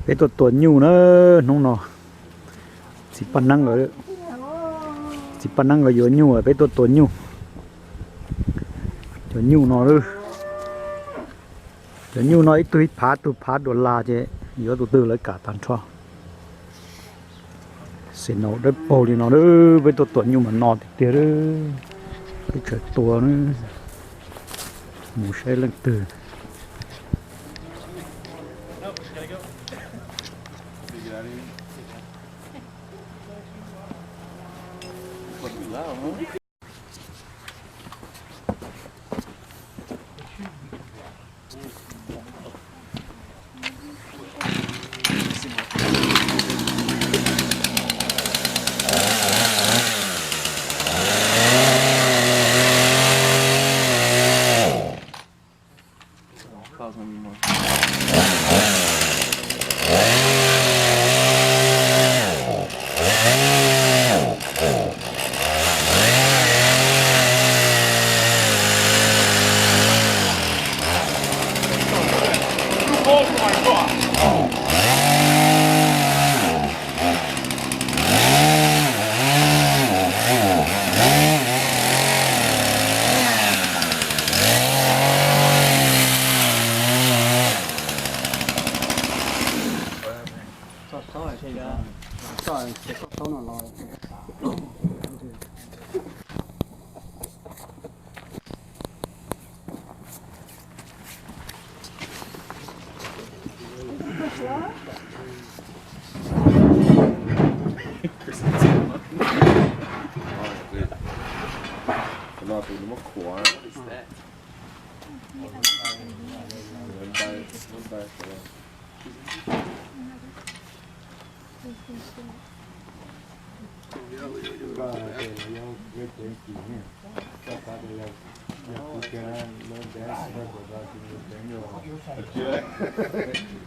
Peb tuaj tua nyuj na, hnub no txiv Paj Neeb nkawd, txiv Paj Neeb nkawd yuav nyuj, peb tuaj tua nyuj. Cov nyuj no, cov nyuj no ib tug ib phav, tug phav dollar ces yuav tus twg lawv kam tag nrho. Xim no dawb paug li no, peb tuaj tua nyuj mas no tiag tiag, peb tseem tua, mus saib leej twg.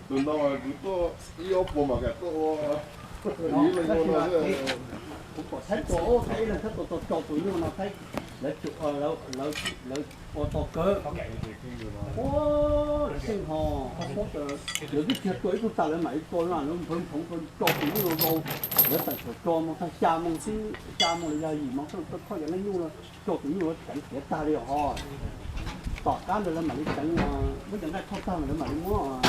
Tus no kuv tuaj ib ob puas mas kam tuaj ua. Kuv pom Thaib tua, Thaib ib leeg Thaib tua tau rau tus nyuj no Thaib, lawv ua tau kawg. Ua lawv xeej ho, lawv twb tsis tua ib tug tas lawv mam li tua no, lawv nphawv nphoov rau tus nyuj no, lawv tseem tso mus tag xya moo xwb, xya moo los yog yim moo xwb, tau thauj cov leej nyuj no, rau tus nyuj no ceev tiav tag li os. Tom qab ntawd lawv mam li ceev, muab cov nqaij thauj tag lawv mam li muab,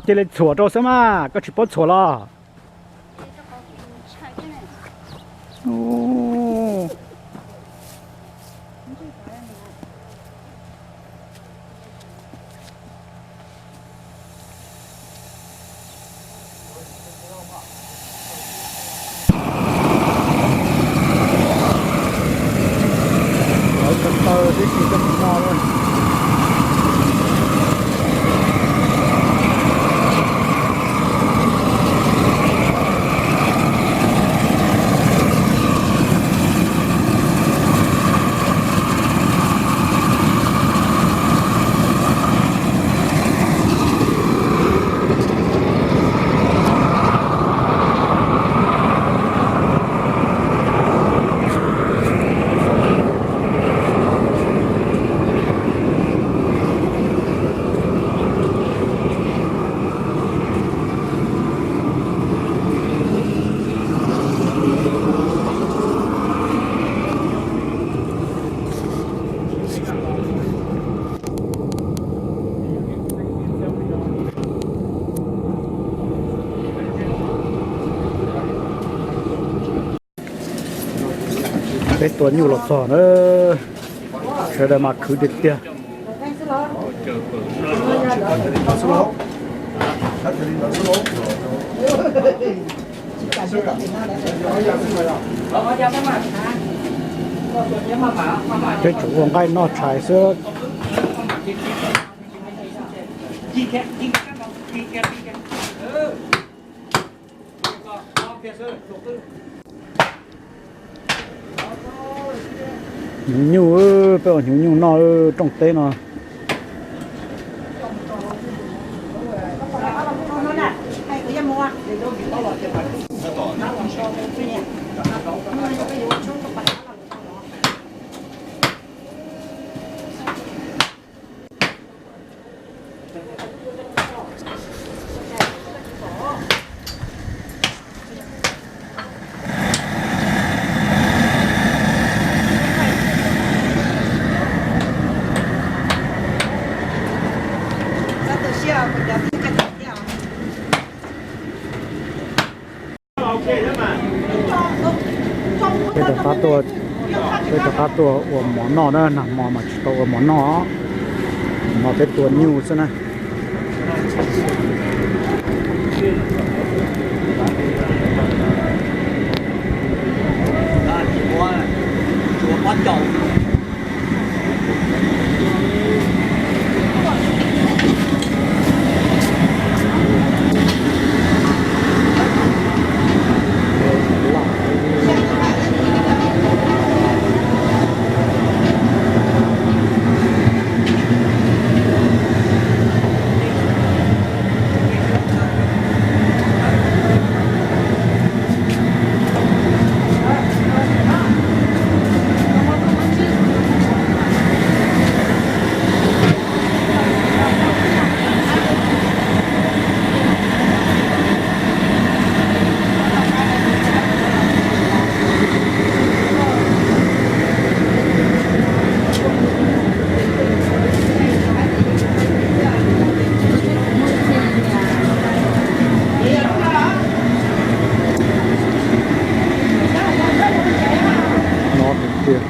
Cia li txhuam rau xwb mas, koj tsis paub txhuam los? Lawv ko taw tib si coj mus noj na. Tua nyuj los txog na, sawv daws mas khwv tiag tiag. Peb tsuas ua nqaij noj tshais xwb. Hnyuv nyuj, peb ua hnyuv nyuj noj rooj teb no. Peb rov qab tuaj, peb rov qab tuaj ua mov noj na, nag hmo mas tsis tau ua mov noj, hmo peb tua nyuj xwb na. No tiag.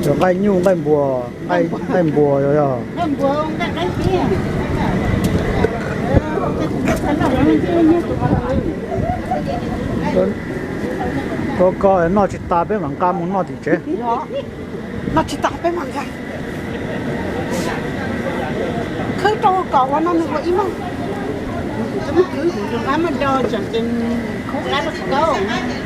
Cov nqaij nyuj, nqaij npua, nqaij npua yog. Koj, koj noj tsis tas peb mam nqa mus noj tim tsev. Noj tsis tas peb mam nqa. Khwb rau kom ua no nws ua ib maj. Khwb kuv tus qab muaj do tseem ces khub qab rau kuv kaub.